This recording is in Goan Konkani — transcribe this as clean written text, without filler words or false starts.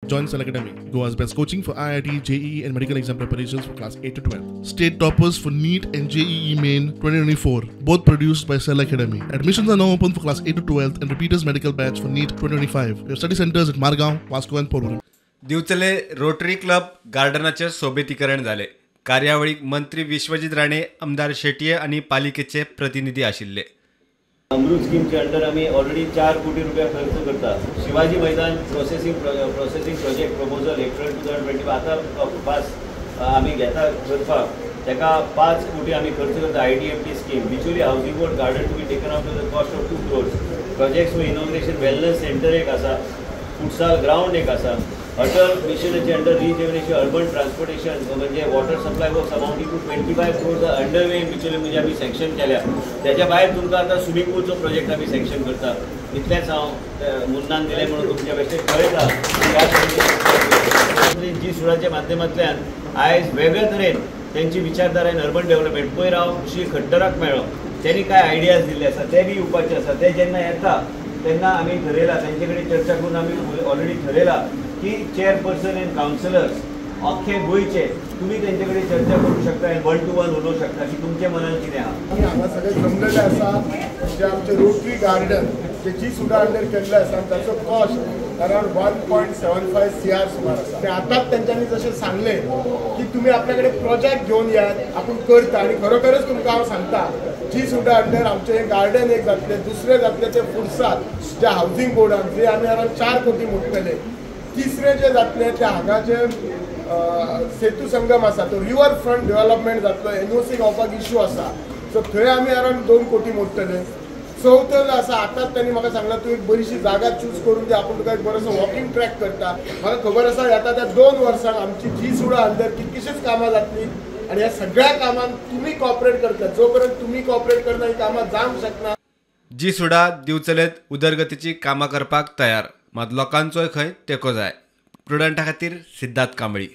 Join Cell Academy, Goa's best coaching for IIT, JEE and medical exam preparations for class 8 to 12. State toppers for NEET and JEE Main 2024, both produced by Cell Academy. Admissions are now open for class 8 to 12 and repeaters medical batch for NEET 2025. We have study centers at Margao, Vasco and Porvorim. Divchale Rotary club गार्डनाचे सोबेतीकरण जाले. कार्यावळीक मंत्री विश्वजीत राणे, आमदार शेटये आनी पालिकेचे प्रतिनिधी आशिल्ले. अमृत स्कीमच्या अंडर आमी ऑलरेडी 4 कोटी रुपया खर्च करता. Shivaji Maidan processing project proposal April 2025 आतां पास आमी घेता करपाक, ताका 5 कोटी आमी खर्च करता. IDMT scheme, Bicholim housing board garden to be taken up to the cost of 2 crores. Projects inauguration wellness centre एक आसा, फुटसाल ग्रावंड एक आसा. अटल मिशनाचे अंडर रिजनरेशन अर्बन ट्रान्सपोर्टेशन म्हणजे water supply works amounting to 25 crores under way in Bicholim म्हणजे आमी सँक्शन केल्या. त्याच्या भायर तुमकां आतां स्विमींग पूलचो प्रोजेक्ट आमी सँक्शन करता. इतलेंच हांव मुन्नान दिलें म्हणून तुमच्या बेश्टें कळयता. जी सुडाच्या माध्यमांतल्यान आयज वेगळे तरेन तेंची विचारधारा इन अर्बन डेव्हलपमेंट. पयर हांव श्री खट्टराक मेळ्ळो, तेणी कांय आयडियाज दिल्ले आसा, ते बी येवपाचे आसा. ते जेन्ना येता तेन्ना आमी ठरयला, तेंचे कडेन चर्चा करून आमी ऑलरेडी ठरयला की चेअरपर्सन अँड कावन्सिलर्स अख्खे गोंयचे तुमी तेंचे कडेन चर्चा करूंक शकता आनी 1 to 1 उलोवंक शकता की तुमच्या मनान कितें आहा. आमी हांगा सगळे जमलेले आसा जे आमचे रोटरी गार्डन जे जी सुद्दां अंडर केल्ले आसा ताचो कॉस्ट अरावंड 1.75 CR सुमार आसा. आनी आतांच तेंच्यांनी जशें सांगलें की तुमी आपल्या कडेन प्रोजेक्ट घेवन येयात, आपूण करता. आनी खरोखरच तुमकां हांव सांगता, जी सुद्दां अंडर आमचें हें गार्डन एक जातलें, दुसरें जातलें तें फुडसाल जे हावजींग बोर्डान जे आमी अरावंड 4 कोटी मोडटले. तिसरें जें जातलें तें हांगा जे सेतू संगम आसा तो रिवर फ्रंट डेव्हलपमेंट जातलो, NOC गावपाक इशू आसा, सो थंय आमी अरावंड 2 कोटी मोडटले. चवथो जो आसा आतांच तेणी म्हाका सांगलां तूं एक बरीशी जागा चूज करून दी, आपूण तुका एक बरोसो वॉकिंग ट्रॅक करता. म्हाका खबर आसा येता त्या 2 वर्सांक आमची जी सुद्दां अंडर कितकीशीच कामां जातली आनी ह्या सगळ्या कामांत तुमी कॉपरेट करता. जो पर्यंत तुमी कॉपरेट करना ही कामां जावंक शकना. जी सुडा दिवचलेत उदरगतीची कामां करपाक तयार, मात लोकांचोय खंय तेंको जाय. प्रुडंटा खातीर सिद्धार्थ कांबळी.